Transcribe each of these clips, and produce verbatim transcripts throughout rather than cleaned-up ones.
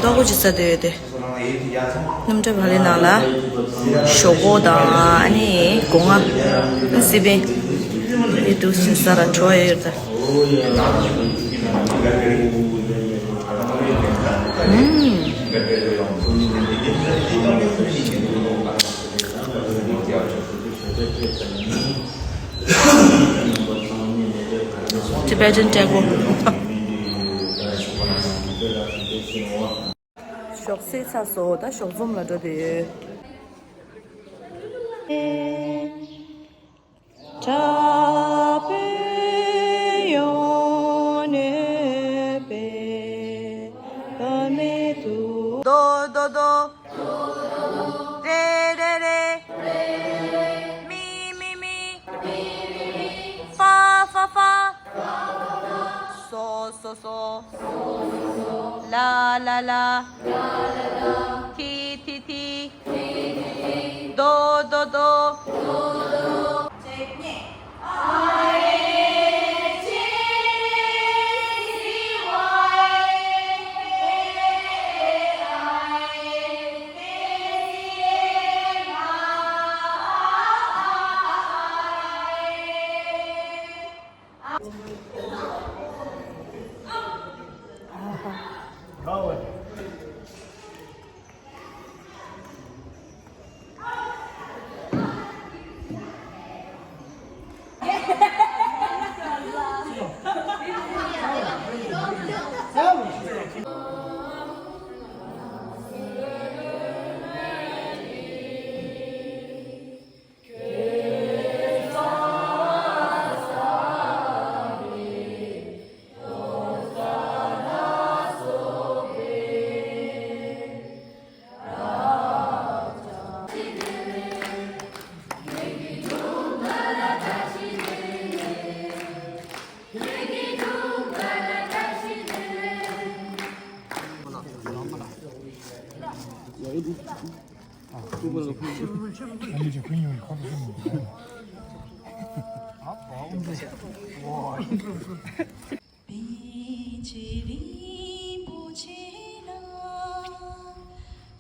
ཏོག་ཅིག་ཟ་འདོད་ཡོད་དེ། སྣུམ་འདྲེ་བག་ལེབ་ནང་ལ་ཞོག་ཁོག་དང་ཨ་ནི་སྒོ་ང་། སི་པན། འདི་འདུག་སེ་ཟ་ར་འགྲོ་ཡོད་ད། ཨུམ། Tibetan Tango། ཞོགས་ཟས་ཚར་སོང་། ད་ཞོགས་འཛོམས་ལ་འགྲོ་འདོད་ཡོད། དོ་དོ་དོ། རེ་རེ་རེ། མི་མི་མི། ཧྥ་ཧྥ་ཧྥ། སོ་སོ་སོ། ལ་ལ་ལ། ཐི་ཐི་ཐི། དོ་དོ་དོ། པཎ་ཆེན་རིན་པོ་ཆེ་ལ།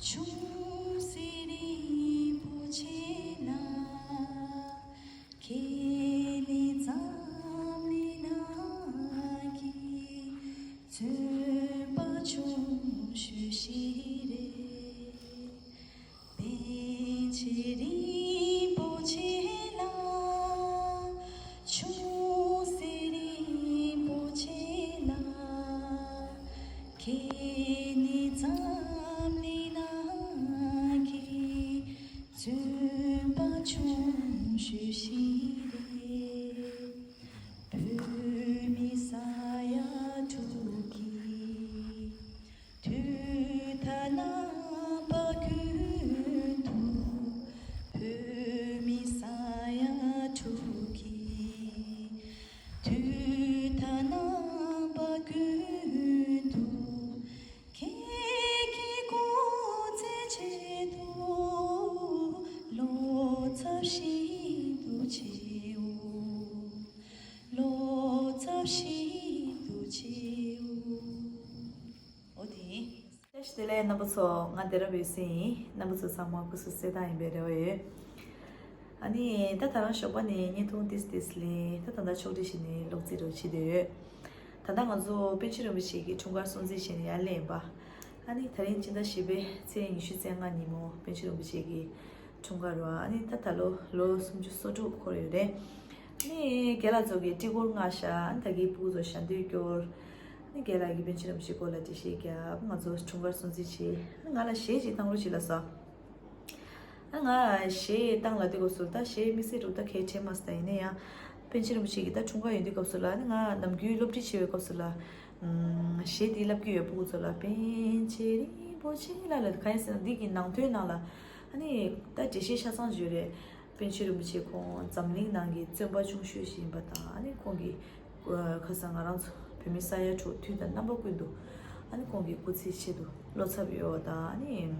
ཆུང་སྲིད་རིན་པོ་ཆེ་ལ། ཁྱེད་ནི་འཛམ་གླིང་ནང་གི་བཙུན་པ་ཆུང་ཤོས་ཤིག་རེད། པཎ་ཆེན་རིན་པོ་ཆེ་ལ། ཆུང་སྲིད་རིན་པོ་ཆེ་ལ། ཁྱེད་ནི་འཛམ་གླིང་ནང་གི་བཙུན་པ་ཆུང་ཤོས་ཤིག་རེད། བོད་མི་ས་ཡ་དྲུག་གི་དུས་མཐའ་རྣམ་པ་ཀུན་ཏུ། བོད་མི་ས་ཡ་དྲུག་གི་དུས་མཐའ་རྣམ་པ་ཀུན་ཏུ། ཁྱེད་ཀྱི་སྐུ་ཚེ་ཆེད་དུ། བློ་འཚབ་ཤིན་ཏུ་ཆེའོ། བློ་འཚབ་ཤིན་ཏུ་ཆེའོ། འོ་དེ། བཀྲ་ཤིས་བདེ་ལེགས་རྣམ་པ་ཚོ། ང་བདེ་རབ་འོད་ཟེར་ཡིན། རྣམ་པ་ཚོ་ཚང་མ་སྐུ་གཟུགས་གསལ་ཐང་ཡིན་པའི་རེ་བ་ཡོད། ཨ་ནི་ད་ད་རང་ཞོགས་པ་ནས་བརྙན་ཐུང་ཏིས་ཏིས་ལེན། ད་ད་ལྟ་ཕྱོགས་སྒྲིག་བྱས་ནས་ལོག་རྩིས་རོགས་བྱེད་དུ་ཡོད། ད་ལྟ་ང་ཚོ་པཎ་ཆེན་རིན་པོ་ཆེ་གི་འཁྲུངས་སྐར་སྲུང་བརྩི་བྱས་ནས་ཡར་སླེབས་ཡིན་པ། ཨ་ནི་དེ་རིང་སྤྱི་ཟླ་བཞི་པའི་ཚེས་ཉི་ཤུ་རྩ་ལྔ་ཉིན་མོ་པཎ་ཆེན་རིན་པོ་ཆེ་གི་འཁྲུངས་སྐར་རེད་པ། ཨ་ནི་ད་ད་ལོ་ལོ་སུམ་ཅུ་སོ་དྲུག་འཁོར་ཡོད་རེད། ཨ་ནི་རྒན་ལགས་ཚོ་གིས་སྤྲི་གོར་མངགས་ཤག་ཨ་ནི་ད་གིན་སྤུ་གུ་ཚོ་ཞལ་འདོན་སྐྱོར། ཨ་ནི་རྒན་ལགས་ཀྱིས་པཎ་ཆེན་རིན་པོ་ཆེའི་སྐོར་ལ་འགྲེལ་བཤད་རྒྱབ། ང་ཚོ་འཁྲུངས་སྐར་སྲུང་བརྩི་བྱས། ཨ་ནི་ང་ལ་གཞས་ཅིག་བཏང་རོགས་བྱེད་ལབ་སོང་། ཨ་ང་གཞས་བཏང་ལབ་དུས་སྐབས་སུ་ད་གཞས་དམིགས་བསལ་འདྲ་བོ་ད་གང་ཡང་དྲན་མ་སོང་། ད་ཡིན་ན་ཡང་པཎ་ཆེན་རིན་པོ་ཆེ་གི་ད་འཁྲུངས་སྐར་ཡིན་དུས་སྐབས་སུ་ལ། ཨ་ནི་ང་ནམ་རྒྱུན་སློབ་ཁྲིད་བྱེད་པའི་སྐབས་སུ་ལ། ཨམ། གཞས་དེ་བསླབ་ཀྱི་ཡོད། སྤུ་གུ་ཚོ་ལ། པཎ་ཆེན་རིན་པོ་ཆེ་ལ་ལ། གང་ཡིན་ཟེར་ན་འདི་གི་ནང་དོན་ནང་ལ་ཨ་ནི་ད་འགྲེལ་བཤད་ཆ་ཚང་ཅིག་ཡོད་རེད། པཎ་ཆེན་རིན་པོ་ཆེ་ཁོང་འཛམ་གླིང་ནང་གི་བཙུན་པ་ཆུང་ཤོས་ཤིག་ཡིན་པ་དང་། ཨ་ནི་ཁོང་གི་ཁ་སང་ང་རང་ཚོ་བོད་མི་ས་ཡ་དྲུག་དུས་དང་རྣམ་པ་ཀུན་ཏུ་ཨ་ནི་ཁོང་གི་སྐུ་ཚེའི་ཆེད་དུ་བློ་འཚབ་ཡོད་པ་དང་། ཨ་ནི་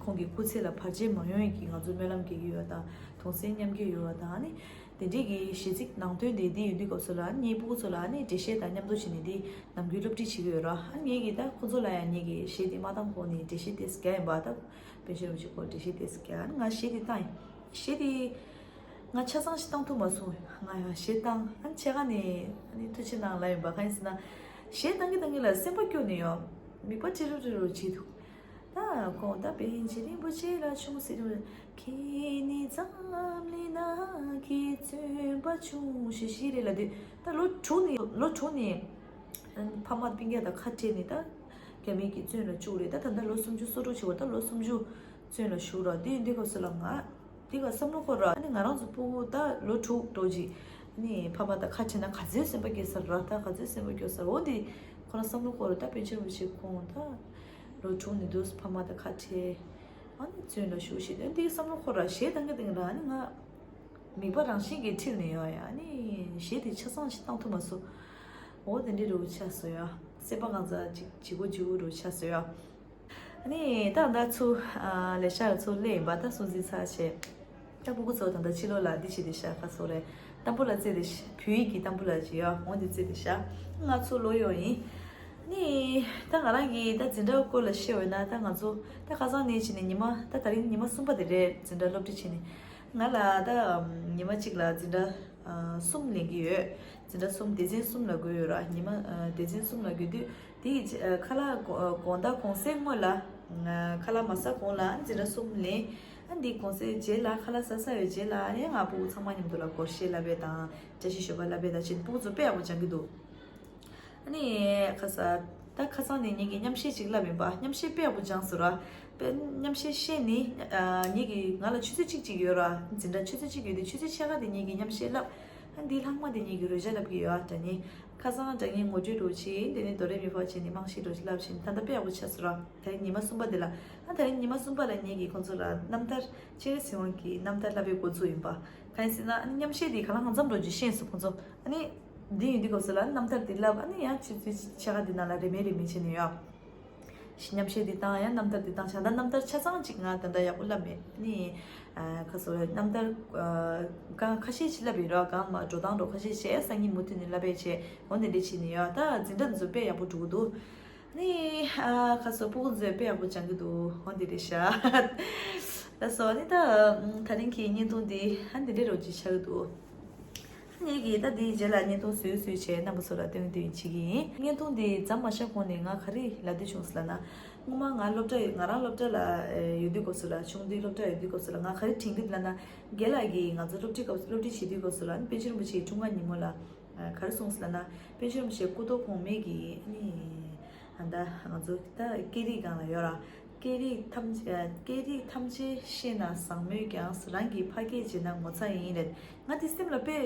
ཁོང་གི་སྐུ་ཚེ་ལ་བར་ཆད་མ་ཡོང་ཡས་ཀྱི་ང་ཚོ་སྨོན་ལམ་རྒྱག་གི་ཡོད་པ་དང་གདུང་སེམས་མཉམ་སྐྱེད་ཡོད་པ་དང་ཨ་ནི། དེ་འདྲས་ཀྱི་གཞས་ཚིག་ནང་དོན་དེ་འདི་ཡོད་དུས་སྐབས་སུ་ལ་ཨ་ནི་ངའི་སྤུ་གུ་ཚོ་ལ་ཨ་ནི་འགྲེལ་བཤད་དང་མཉམ་དུ་བྱས་ནས་འདི་ནམ་རྒྱུན་སློབ་ཁྲིད་བྱེད་ཀྱི་ཡོད་ར། ཨ་ནི་ངས་ཀྱིས་ད་ཁོ་ཚོ་ལ་ཡང་ངས་ཀྱིས་གཞས་འདི་མ་བཏང་གོང་ནས་འགྲེལ་བཤད་ཏོག་ཙམ་རྒྱག་ཡིན་པ། ད་པཎ་ཆེན་རིན་པོ་ཆེའི་སྐོར་འགྲེལ་བཤད་ཏོག་ཙམ་རྒྱག་ཨ་ནི་ང་གཞས་འདི་བཏང་ཡིན། གཞས་འདི་ང་ཆ་ཚང་ཞིག་བཏང་ཐུབ་མ་སོང་། ང་ཡང་གཞས་བཏང་ཨ་ནི་ཕྱེད་ཀ་ནས་ཨ་ནི་ཐུགས་རྗེ་གནང་ལབ་ཡིན་པ། གང་ཡིན་ཟེར་ན་གཞས་བཏང་གི་བཏང་གི་ལ་སེམས་པ་སྐྱོ་ནས་ཡོང་། མིད་པ་ཀྲི་རུ་ཀྲི་རུ་བྱེད་འདུག་ད་ཁོང་ད་པཎ་ཆེན་རིན་པོ་ཆེ་ལ་ཆུང་ཟེར་དུས། ཁྱེད་ནི་འཛམ་གླིང་ནང་གི་བརྩོན་པ་ཆུང་ཤོས་ཤིག་རེད་ལབ་དུས། ད་ལོ་དྲུག་ནས་ལོ་དྲུག་ནས་ཕ་མ་སྤུན་ཀྱག་དང་ཁ་བྲལ་ནས་ད་རྒྱ་མི་གི་བཙོན་ལ་བཅུག་རེད། ད་ད་ལྟ་ལོ་སུམ་ཅུ་སོ་དྲུག་བྱེད་པ། ད་ལོ་སུམ་ཅུ་བཙོན་ལ་བཞུགས་ར། དེ་ཡིན་དུས་སྐབས་སུ་ལ་ང་དེ་ག་བསམ་བློ་འཁོར་ར། ཨ་ནི་ང་རང་ཚོ་སྤུ་གུ་ད་ལོ་དྲུག་འགྲོ་ཅིག་ཨ་ནི་ཕ་མ་དང་ཁ་བྲལ་ན་ག་ཚོད་སེམས་པ་སྐྱོ་ས་རེད་ར། ད་ག་ཚོད་སེམས་པ་སྐྱོ་ས་རེད། འོ་འདི་ཁོ་རང་བསམ་བློ་འཁོར་ར། ད་པཎ་ཆེན་རིན་པོ་ཆེ་ཁོང་ད་ལོ་དྲུག་ནས་འདུག་ཕ་མ་དང་ཁ་བྲལ། ཨ་ནི་བཙོན་ལ་བཞུགས་ཤིག་ཨ་འདི་བསམ་བློ་འཁོར་ར། གཞས་བཏང་གི་བཏང་གི་ར། ཨ་ནི་ང་མིད་པ་རང་བཞིན་གྱིས་འཁྲིགས་ནས་ཡོང་ཡ། ཨ་ནི་གཞས་དེ་ཆ་ཚང་ཞིག་བཏང་ཐུབ་མ་སོང་། འོ་དེ་འདྲའི་རུ་ཆགས་སོང་ཡ། སེམས་པ་གང་ཚ་ཅིག་ལྗིད་པོ་ལྗིད་པོ་རུ་ཆགས་སོང་ཡ། ཨ་ནི་ད་ད་ཚུར་ཨ་ལས་ཤག་ཚུར་སླེབས་ཡིན་པ། ད་སྲུང་བརྩི་ཚར་བྱས། ད་སྤུ་གུ་ཚོ་ད་ལྟ་ཕྱི་ལོགས་ལ་འདི་བྱེད་དེ་ཤག་ག་སོ་རེད། ཏམ་བུ་ལ་རྩེ་དེ་ཤག་བོད་ཡིག་གི་ཏམ་བུ་ལ་ཅིག་ཡོད། འོ་འདི་རྩེ་དེ་ཤག་ང་ཚུར་ལོག་ཡོང་ཡིན། ཨ་ནི་ད་ང་རང་གིས་ད་འཛིན་གྲྭ་སྐོར་ལ་བཤད་འོས་ན། ད་ང་ཚོ་ད་ཁ་སང་ནས་བྱས་ནས་ཉི་མ་ད་ད་རིང་ཉི་མ་གསུམ་པ་དེ་རེད། འཛིན་གྲྭ་སློབ་ཁྲིད་བྱས་ནས། ང་ལ་ད་ཉི་མ་གཅིག་ལ་འཛིན་གྲྭ་ཨ་གསུམ་ལེན་གྱི་ཡོད། འཛིན་གྲྭ་གསུམ་སྡེ་ཚན་གསུམ་ལ་དགོས་ཡོད་ར། ཉི་མ་ཨ་སྡེ་ཚན་གསུམ་ལ་དགོས་དུས། དེ་ཡི་ཨ་ཁ་ལག་དགོ་ཨ་དགོང་དག་གུང་སེང་སྔོན་ལ། ཨ་ཁ་ལག་མ་ཟ་གོང་ལ་འཛིན་གྲྭ་གསུམ་ལེན། ཨ་འདི་གུང་སེང་རྗེས་ལ་ཁ་ལག་ཟ་ས་ཡོད་རྗེས་ལ་ཡང་ང་སྤུ་གུ་ཚང་མ་མཉམ་དུ་ལ་སྒོར་གཞས་བསླབ་པ་དང་བཀྲ་ཤིས་ཞོགས་པ་བསླབ་པ་དང་བྱས་ནས་སྤུ་གུ་ཚོ་དཔེ་ཡག་པོ་སྦྱང་གི་འདུག་ཨ་ནི་ཁ་ས་ད་ཁ་སང་ནས་ངེད་ཀྱིས་མཉམ་གཞས་ཅིག་བསླབས་ཡིན་པ། མཉམ་གཞས་དཔེ་ཡག་པོ་སྦྱངས་སོང་ར། དཔེ་མཉམ་གཞས་བཤད་ནི་ཨ་ངེད་ཀྱིས་ང་ལ་ཆུ་ཚོད་གཅིག་ཅིག་ཡོད་ར། འཛིན་གྲྭ་ཆུ་ཚོད་གཅིག་ཡོད་དུས་ཆུ་ཚོད་ཕྱེད་ཀ་དེ་ངེད་ཀྱིས་མཉམ་གཞས་བསླབས། ཨ་འདི་ལྷག་མ་དེ་ངེད་ཀྱིས་རོལ་ཆ་བསླབ་ཀྱི་ཡོད་ཨ། དྲ་ནི་ཁ་སང་དྲ་ངེད་ངོ་སྤྲོད་འགྲོ་ཕྱིན་དེ་ནས་དོ་རེ་མི་ཕ་བྱས་ནས་རྨང་གཞི་འགྲོ་བསླབ་ཕྱིན། ད་ལྟ་དཔེ་ཡག་པོ་ཆགས་སོང་ར། ད་རིང་ཉི་མ་གསུམ་པ་དེ་ལ། ཨ་ད་རིང་ཉི་མ་གསུམ་པ་ལ་ངེད་ཀྱིས་ཁོང་ཚོ་ལ་རྣམ་ཐར་སྤྱན་རས་གཟིགས་དབང་གི་རྣམ་ཐར་བསླབ་པའི་འགོ་འཛུགས་ཡིན་པ། གང་ཡིན་ཟེར་ན་ཨ་ནི་མཉམ་གཞས་དེ་ག་ལ་གང་འཚམ་འགྲོ་རྒྱུ་ཤེས་སོང་ཁོང་ཚོ། ཨ་ནི་འདི་ཡིན་དུས་སྐབས་སུ་ལ་རྣམ་ཐར་དེ་བསླབ། ཨ་ནི་ཡང་ཆུ་ཚོད་ཕྱེད་ཀ་དེ་ནང་ལ་རེ་མེད་རེ་མེད་བྱས་ནས་ཡོད། མཉམ་གཞས་འདི་བཏང་ཡང་རྣམ་ཐར་འདི་བཏང་བྱས། ད་རྣམ་ཐར་ཆ་ཚང་ཅིག་ང་ད་ལྟ་ཡག་པོ་བསླབ་མེད། ནི་ཨ་ཁ་སོ་རྣམ་ཐར་ཨ་གང་ཁ་ཤས་ཅིག་བསླབ་ཡོད་ར། གང་མ་འགྲོ་སྟངས་འགྲོ་ཁ་ཤས་བྱས། སང་ཉིན་མུ་མཐུད་ནས་བསླབ་པས་བྱས། འོ་འདི་འདྲ་བྱས་ནས་ཡོད། ད་འཛིན་གྲྭ་འཛུགས་དཔེ་ཡག་པོ་འགྲོ་གི་འདུག་ནི་ཨ་ཁ་སོ་སྤུ་གུ་ཚོས་དཔེ་ཡག་པོ་སྦྱང་གི་འདུག་འོ་འདི་འདྲ་ཤག་ལགས་སོ། ནི་ད་ད་རིང་གི་བརྙན་ཐུང་འདི་ཨ་འདི་འདྲ་རོ་ཅིག་ཆགས་ཀྱི་འདུག་ངེད་ཀྱིས་ད་འདིའི་རྗེས་ལ་བརྙན་ཐུང་བཟོས་བཟོས་བྱས་རྣམ་པ་ཚོ་ལ་སྟོན་སྟོན་བྱེད་ཀྱི་ཡིན། བརྙན་ཐུང་འདི་མཚམས་མ་བཞག་གོང་ནས་ང་ག་རེ་ལབ་འདོད་བྱུང་ཟེར་ལབ་ན། སྔོན་མ་ང་སློབ་གྲྭ་ང་རང་སློབ་གྲྭ་ལ་ཡོད་དུས་སྐབས་སུ་ལ་ཆུང་དུས་སློབ་གྲྭ་ཡོད་དུས་སྐབས་སུ་ལ་ང་ག་རེ་དྲན་གྱི་འདུག་ལབ་ན། རྒན་ལགས་ཀྱིས་ང་ཚོ་སློབ་ཁྲིད་སྐབས་སློབ་ཁྲིད་བྱེད་དུས་སྐབས་སུ་ལ་པཎ་ཆེན་རིན་པོ་ཆེའི་འཁྲུངས་སྐར་ཉིན་མོ་ལ་ག་རེ་གསུངས་ཟེར་ལབ་ན། པཎ་ཆེན་རིན་པོ་ཆེ་སྐུ་ཐོག་གོང་མའི་གི་ནི་ཨ་ད་ང་ཚོ་ད་སྐད་རིགས་སྒང་ལ་ཡོད་ར། སྐད་རིགས་ཐམས་ཅད་སྐད་རིགས་ཐམས་ཅད་ཤེས་ན་བཟང་མོད་ཀྱང་། རང་གི་ཕ་སྐད་བརྗེད་ན་ངོ་ཚ་ཡིན་རེད། ང་དེ་སེམས་ལ་དཔེ་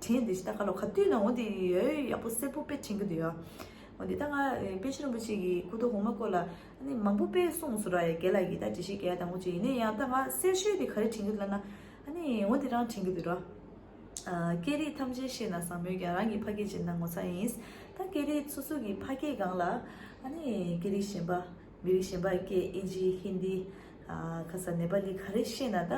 དྲན་དེ་ཤི་ད་ག་ལོ་ག་དུས་ན་འོ་དེ་ཡོད་ཡག་པོ་གསལ་པོ་དཔེ་དྲན་གྱི་འདུག་ཡ། འོ་དེ་ད་ང་པཎ་ཆེན་རིན་པོ་ཆེ་གི་སྐུ་ཐོག་གོང་མ་སྐོར་ལ་ཨ་ནི་མང་པོ་དཔེ་གསུངས་སོང་ར། ཡ་རྒན་ལགས་ཀྱིས་ད་འགྲེལ་བཤད་རྒྱག་ཡ་དང་པོ་ཅིག་ཡིན་ནའི་ཡང་ད་ང་གསལ་ཤོས་དེ་ག་རེ་དྲན་གྱི་འདུག་ལབ་ན། ཨ་ནི་འོ་དེ་རང་དྲན་གྱི་འདུག་ར། ཨ་སྐད་རིགས་ཐམས་ཅད་ཤེས་ན་བཟང་མོད་ཀྱང་། རང་གི་ཕ་སྐད་བརྗེད་ན་ངོ་ཚ་ཡིན། ད་སྐད་རིགས་སོ་སོ་གི་ཕ་སྐད་སྒང་ལ་ཨ་ནི་སྐད་རིགས་གཞན་པ་མི་རིགས་གཞན་པ་སྐད་ཨིན་ཇི་ཧིན་དི་ཨ་ཁ་ས་ནེ་པ་ལི་ག་རེ་ཤེས་ན་ད་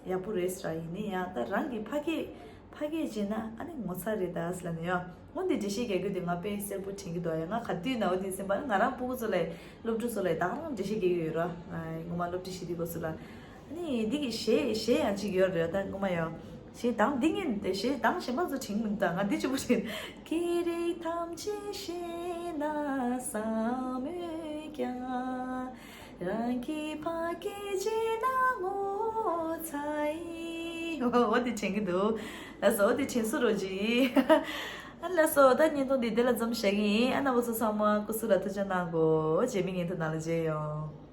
ཡག་པོ་རེད་ཟེར་བ་ཡིན་ནའི་ཡང་ད་རང་གི་ཕ་སྐད་ཕ་སྐད་བརྗེད་ན་ཨ་ནི་ངོ་ཚ་རེད་ད་ཟེར་ལབ་ནས་ཡང་འོ་འདི་འགྲེལ་བཤད་རྒྱག་རྒྱུ་དེ་ང་དཔེ་གསལ་པོ་དྲན་གྱི་འདུག་ཡ། ང་ག་དུས་ན་འོ་དེ་སེམས་པ་ང་རང་སྤུ་གུ་ཚོ་ལ་སློབ་ཕྲུག་ཚོ་ལ་ད་ག་རང་འགྲེལ་བཤད་རྒྱག་གི་ཡོད་ར། ངོ་མ་སློབ་ཁྲིད་བྱེད་དུས་སྐབས་སུ་ལ། ཨ་ནི་འདི་གི་གཞས་གཞས་ཡང་གཅིག་ཡོད་རེད་ད་ངོ་མ་ཡང་། གཞས་གདངས་འདི་ངན་དེ་གཞས་གདངས་གཞན་པ་ཚོ་དྲན་མི་འདུག་ད་ང་འདི་གཅིག་པུ་དྲན། སྐད་རིགས་ཐམས་ཅད་ཤེས་ན་བཟང་མོད་ཀྱང་། རང་གི་ཕ་སྐད་བརྗེད་ན་ངོ་ཚ་ཡིན། འོ་འདི་དྲན་གྱི་འདུག་ལགས་སོ། འོ་འདི་དྲན་གསོ་རོགས་གྱིས། ཨ་ལགས་སོ། ད་བརྙན་ཐུང་འདི་འདི་ལ་མཚམས་བཞག་གི་ཡིན། ཨ་རྣམ་པ་ཚོ་ཚང་མ་སྐུ་གཟུགས་ལ་ཐུགས་ཅག་གནང་གོ། རྗེས་མའི་བརྙན་ཐུང་ནང་ལ་མཇལ་ཡོང་།